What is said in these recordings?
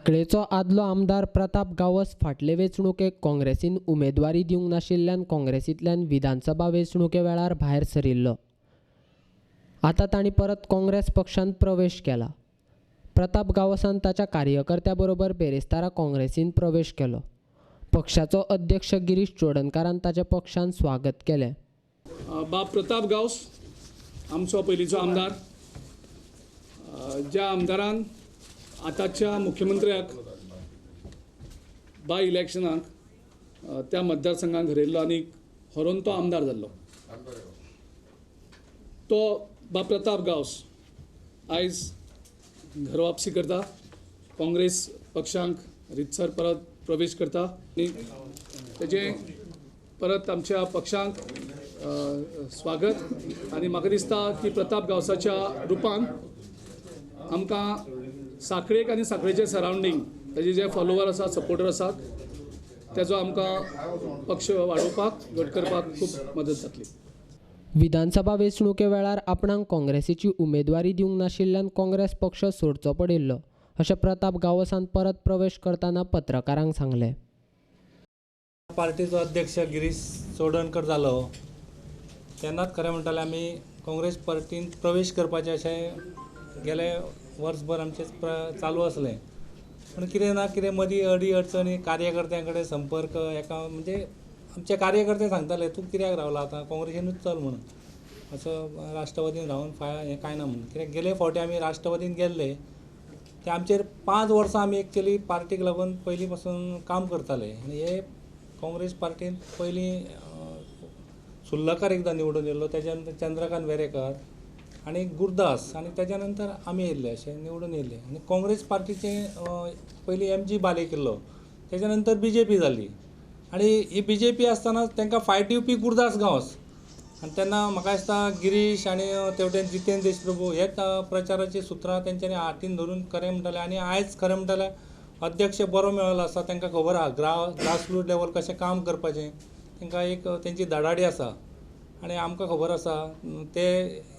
सांखळेचो आदलो आमदार प्रताप गांवस फाटले वेंचणुकेक काँग्रेसीन उमेदवारी दिवंक नाशिल्ल्यान काँग्रेसींतल्यान विधानसभा वेंचणुके वेळार भायर सरिल्लो. आतां तांणी परत काँग्रेस पक्षांत प्रवेश केला. प्रताप गांवसान ताच्या कार्यकर्त्या बरोबर बेरेस्तारा काँग्रेसीन प्रवेश केलो. पक्षाचो अध्यक्ष गिरीश चोडणकारान ताचें पक्षान स्वागत केलें. बाब प्रताप गांवस आमचो पयलींचो आमदार, ज्या आमदारान आतांच्या मुख्यमंत्र्याक बाय इलेक्शनाक त्या मतदारसंघात हरयल्लो आनी हरोवन तो आमदार जाल्लो, तो बाब प्रताप गांवस आयज घर वापसी करता, काँग्रेस पक्षांक रितसर परत प्रवेश करता आनी तेजें परत आमच्या पक्षांक स्वागत. आनी म्हाका दिसता की प्रताप गांवसाच्या रुपान आमकां सांखळेक आनी सांखळेचे सरावंडींग ताजे जे फॉलोवर आसात, सपोर्टर आसात, तेजो आमकां पक्ष वाडोवपाक, घट करपाक खूब मदत जातली. विधानसभा वेंचणुके वेळार आपणाक काँग्रेसीची उमेदवारी दिवंक नाशिल्ल्यान काँग्रेस पक्ष सोडचो पडिल्लो अशें प्रताप गांवसान परत प्रवेश करतना पत्रकारांक सांगलें. पार्टीचो अध्यक्ष गिरीश चोडणकर जालो तेन्नाच खरें म्हणटाले आमी काँग्रेस पार्टीन प्रवेश करपाचें अशें गेले वर्सभर आमचें चालू आसलें. पूण कितें ना कितें मदीं अडी अडचणी, कार्यकर्त्यां कडेन संपर्क एका म्हणजे आमचे कार्यकर्ते सांगताले तूं कित्याक रावला आतां काँग्रेसीनूच चल म्हणून, असो राष्ट्रवादीन रावन हें कांय ना म्हणून. कित्याक गेले फावटी आमी राष्ट्रवादीन गेल्ले ते आमचेर 5 वर्सां आमी एक्चुली पार्टीक लागून पयलीं पासून काम करताले आनी हे काँग्रेस पार्टीन पयलीं सुर्लकार एकदां निवडून येयल्लो, तेज्या नंतर चंद्रकांत वेरेंकर आनी गुरदास आनी तेज्या नंतर आमी येयल्ले, अशे निवडून येयल्ले. आनी काँग्रेस पार्टीचे पयलीं एम जी बालेक येयल्लो, तेज्या नंतर बी जे पी जाली आनी ही बी जे पी आसतना तांकां फायट दिवपी गुरदास गांवस. आनी तेन्ना म्हाका दिसता गिरीश आनी तेवटेन जितेंद्र देशप्रभू हे प्रचाराची सुत्रां तेंच्यांनी हातीन धरून खरें म्हणटाले. आनी आयज खरें म्हणटाले अध्यक्ष बरो मेळ्ळो आसा, तांकां खबर आहा ग्रासरूट लेवल कशें काम करपाचें, तांकां एक तेंची धडाडी आसा आनी आमकां खबर आसा ते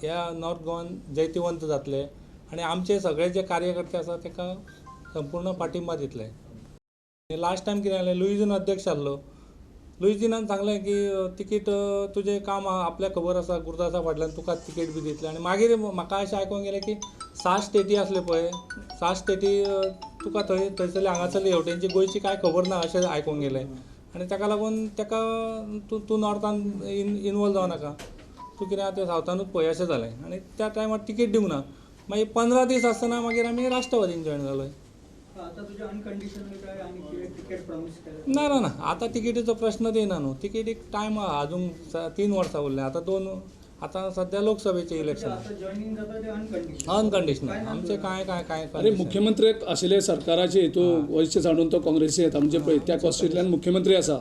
ह्या नॉर्थ गोवान जैतिवंत जातले आनी आमचे सगळे जे कार्यकर्ते आसा ताका संपूर्ण पाठिंबा दितले. लास्ट टायम कितें जालें, लुईझीन अध्यक्ष आसलो, लुईझीनान सांगलें की तिकीट तुजें काम आपल्याक खबर आसा, गुरदासा फाटल्यान तुका तिकीट बी दितले. आनी मागीर म्हाका अशें आयकूंक गेलें की 7 स्टेटी आसल्यो पळय, 7 स्टेटी तुका थंय थंयसरले हांगासरले हेवटेनची गोंयची कांय खबर ना अशें आयकूंक गेलें आनी ताका लागून ताका तूं नॉर्थान इनवॉल्व जावं नाका, तूं कितें आहा तें सावथानूच पळय अशें जालें. आनी त्या टायमार तिकीट दिवंक ना. मागीर 15 दीस आसतना मागीर आमी राष्ट्रवादीन जॉयन जाले. ना ना ना, आतां तिकेटीचो प्रश्नच येना न्हू, तिकेटीक टायम आहा अजून 3 वर्सां उरलें. आतां 2, आतां सद्या लोकसभेचें इलेक्शन अनकंडिशनल आमचें कांय कांय कांय. अरे मुख्यमंत्री आशिल्ले सरकाराचे हितू वयचे सांडून तो काँग्रेसी येता म्हणजे पळय त्या कॉन्स्टिट्युएंतल्यान मुख्यमंत्री आसा.